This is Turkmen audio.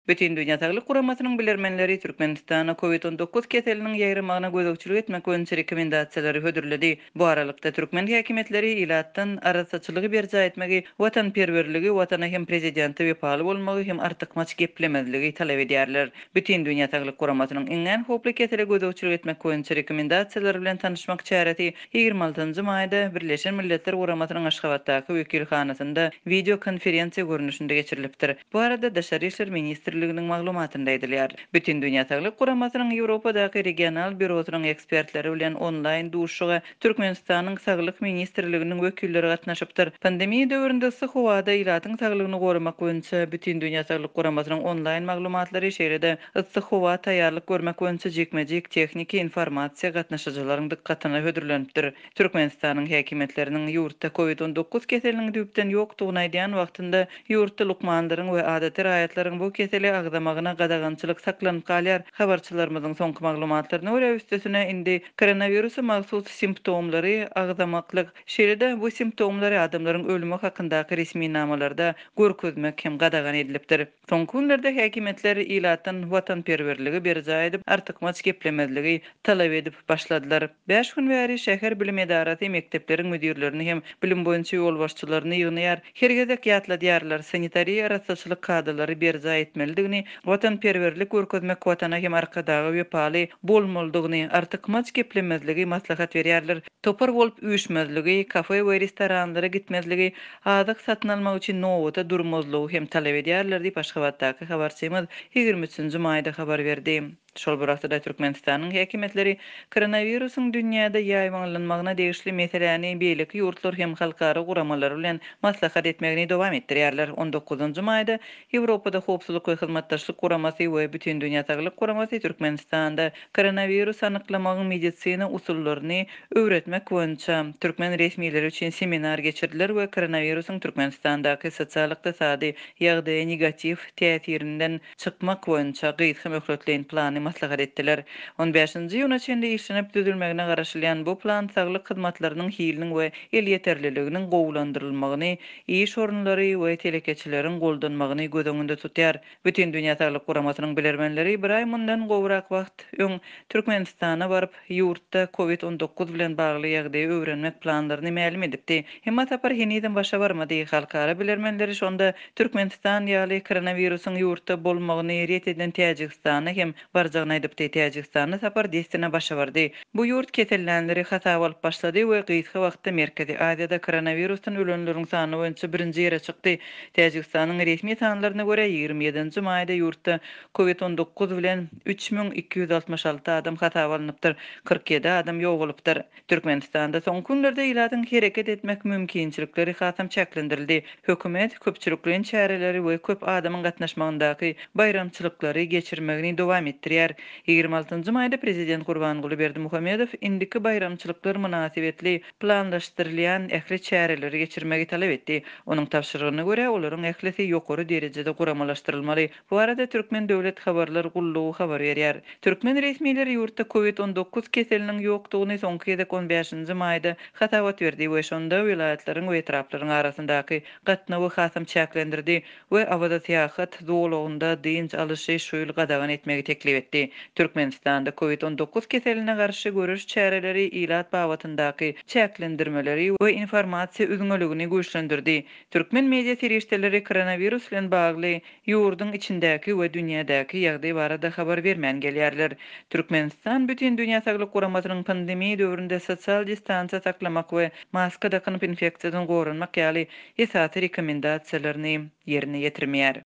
Bütindünýä Saglyk Guramasynyň bilermenleri Türkmenistana Covid 19 keseliniň ýaýramagyna gözegçilik etmek boýunça rekomendasiýalary hödürledi. Bu aralykda, türkmen häkimiýetleri ilatdan arassaçylygy berjaý etmegi, watanperwerligi, Watana hem prezidente wepaly bolmagy hem artykmaç geplemezligi talap edýärler. Bütindünýä Saglyk Guramasynyň iňňän howply kesele gözegçilik etmek boýunça rekomendasiýalary bilen tanyşmak çäresi 26 njy maýda Birleşen Milletler Guramasynyň Aşgabatdaky wekilhanasynda wideokonferensiýa görnüşinde geçirilipdir. Bu barada Daşary işler ministrliginiň maglumatynda aýdylýar. Bütindünýä Saglyk Guramasynyň Ýewropadaky regional býurosynyň ekspertleri bilen onlaýn duşuşyga Türkmenistanyň Saglyk ministrliginiň wekilleri gatnaşypdyr. Pandemiýa döwründe yssy howada ilatyň saglygyny goramak boýunça Bütindünýä Saglyk Guramasynyň onlaýn maglumatlary, şeýle-de yssy howa taýýarlyk görmek boýunça jikme-jik tehniki informasiýa gatnaşyjylaryň dykgatyna hödürlenipdir. Türkmenistanyň häkimiýetleriniň ýurtda Covid 19 keseliniň düýpden ýokdugyny aýdýan wagtynda, ýurtda lukmanlaryň we adaty raýatlaryň bu keseli agzamagyna gadagançylyk saklanyp galýar. Habarçylarymyzyň soňky maglumatlaryna görä, üstesine indi koronawirusa mahsus simptomlary agzamaklyk, şeýle-de bu simptomlary adamlaryň ölümi hakyndaky resminamalarda görkezmek hem gadagan edilipdir. Soňky günlerde häkimiýetler ilatdan watanperwerligi berjaý edip, artykmaç geplemezligi talap edip başladylar. Bäş gün bäri şäher bilim edarasy mekdepleriň müdirlerini hem bilim boýunça ýolbaşçylaryny ýygnaýar. Her gezek ýatladýarlar, sanitariýa-arassaçylyk kadalary berjaý etmelidigini, watanperwerlik görkezmek Watana hem Arkadaga wepaly bolmalydygyny, artykmaç geplemezligi maslahat berýärler. Topar bolup üýşmezligi, kafe we restoranlara gitmezligi, azyk satyn almak üçin nobata durmazlygy hem talap edýärler diýip, Aşgabatdaky habarçymyz 23 nji maýda habar berdi. Şol bir wagtda-da Türkmenistanyň häkimiýetleri koronawirusyň dünýäde ýaýbaňlanmagyna degişli meseläni beýleki ýurtlar hem halkara guramalary bilen maslahat etmegini dowam etdirýärler. On dokuzynjy maýda Ýewropada Howpsuzlyk we Hyzmatdaşlyk Guramasy we Bütindünýä Saglyk Guramasy Türkmenistanda koronawirus anyklamagyň medisina usullaryny öwretmek boýunça türkmen resmileri üçin seminar geçirdiler we koronawirusyň Türkmenistandaky sosial-ykdysady ýagdaýa negatiw täsirinden çykmak boýunça gysga möhletleýin plany maslahat etdiler. On bäşinji iýuna çenli işlenip düzülmegine garaşylýan bu plan saglyk hyzmatlarynyň hiliniň we elýeterliliginiň gowulandyrylmagyny, iş orunlary we telekeçileriň goldanmagyny göz öňünde tutýar. Bütindünýä Saglyk Guramasynyň bilermenleri bir aý mundan gowrak wagt öň Türkmenistana baryp, ýurtda Covid 19 bilen bagly ýagdaýy öwrenmek planlaryny mälim edipdi. Emma sapar henizem başa barmady. Halkara bilermenleri şonda Türkmenistan ýaly koronawirusyň ýurtda bolmagyny ret eden Täjigistana hem barjagyny aýdypdy. Täjigistanda sapar dessine başa bardy. Bu ýurt kesellänleri hasaba alyp başlady we gysga wagtda Merkezi Aziýada koronawirusdan ölenleriň sany boýunça birinji ýere çykdy. Täjigistanyň resmi sanlaryna görä, 27 nji maýda ýurtda Covid 19 bilen 3266 adam hasaba alnypdyr, 47 adam ýogalypdyr. Türkmenistanda soňky günlerde ilatyň hereket etmek mümkinçilikleri hasam çäklendirildi. Hökümet köpçülikleýin çäreleri we köp adamyň gatnaşmagyndaky baýramçylyklary geçirmegini dowam etdirýär. 26 njy maýda prezident Gurbanguly Berdimuhamedow indiki baýramçylyklar mynasybetli planlaşdyrylýan ähli çäreleri geçirmegi talap etdi. Onuň tabşyrygyna görä, olaryň ählisi ýokary derejede guramalaşdyrylmaly. Bu barada Türkmen döwlet habarlar gullugy habar berýär. Türkmen resmileri ýurtda Covid 19 keseliniň ýokdugyny soňky gezek on bäşinji maýda hasabat berdi we şonda welaýatlaryň we etraplaryň arasyndaky gatnawy hasam çäklendirdi we Awaza syýahat zolagynda dynç alyşy şu ýyl gadagan etmegi teklip etdi. Türkmenistanda Covid 19 keseline garşy göreş çäreleri ilat babatyndaky çäklendirmeleri we informasiýa üzňeligini güýçlendirdi. Türkmen media serişdeleri koronawirus bilen bagly ýurduň içindäki we dünýädäki ýagdaý barada habar bermän gelýärler. Türkmenistan Bütindünýä Saglyk Guramasynyň pandemiýa döwründe sosial distansiýa saklamak we maska dakynyp infeksiýadan goranmak ýaly esasy rekomendasiýalaryny ýerine ýetirmeýär.